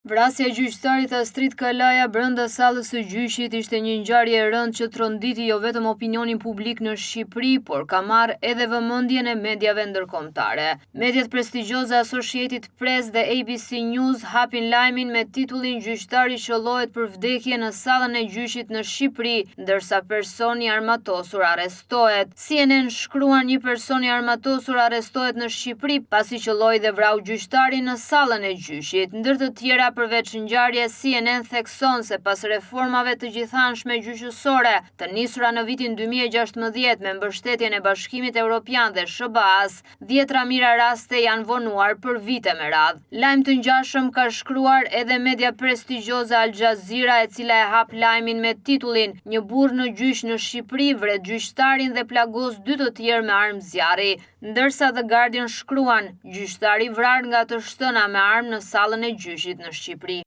Vrasja e gjyqtarit Astrit Kalaja brenda sallës së gjyqit ishte një ngjarje e rëndë që tronditi jo vetëm opinionin publik në Shqipëri, por ka marrë edhe vëmendjen e mediave ndërkombëtare. Mediat prestigjioze Associated Press dhe ABC News hapin lajmin me titullin Gjyqtari qëllohet për vdekje në sallën e gjyqit në Shqipëri, ndërsa personi i armatosur arrestohet. CNN shkruan një person i armatosur arrestohet në Shqipëri pasi qëlloi dhe vrau gjyqtarin në sallën e gjyqit. Ndër të tjera përveç ngjarjes, CNN thekson se pas reformave të gjithanshme gjyqësore të nisura në vitin 2016 me mbështetjen e Bashkimit Evropian dhe SHBA-s, Dhjetra mijëra raste janë vonuar për vite me radhë. Lajm të ngjashëm ka shkruar edhe media prestigjioze Al Jazeera e cila e hap lajmin me titullin Një burrë në gjyq në Shqipëri vret gjyqtarin dhe plagos dy të tjerë me armë zjarri. Ndërsa The Guardian shkruan, Gjyqtari i vrarë nga të shtëna me armë në sallën e gjyqit në Shqipëri.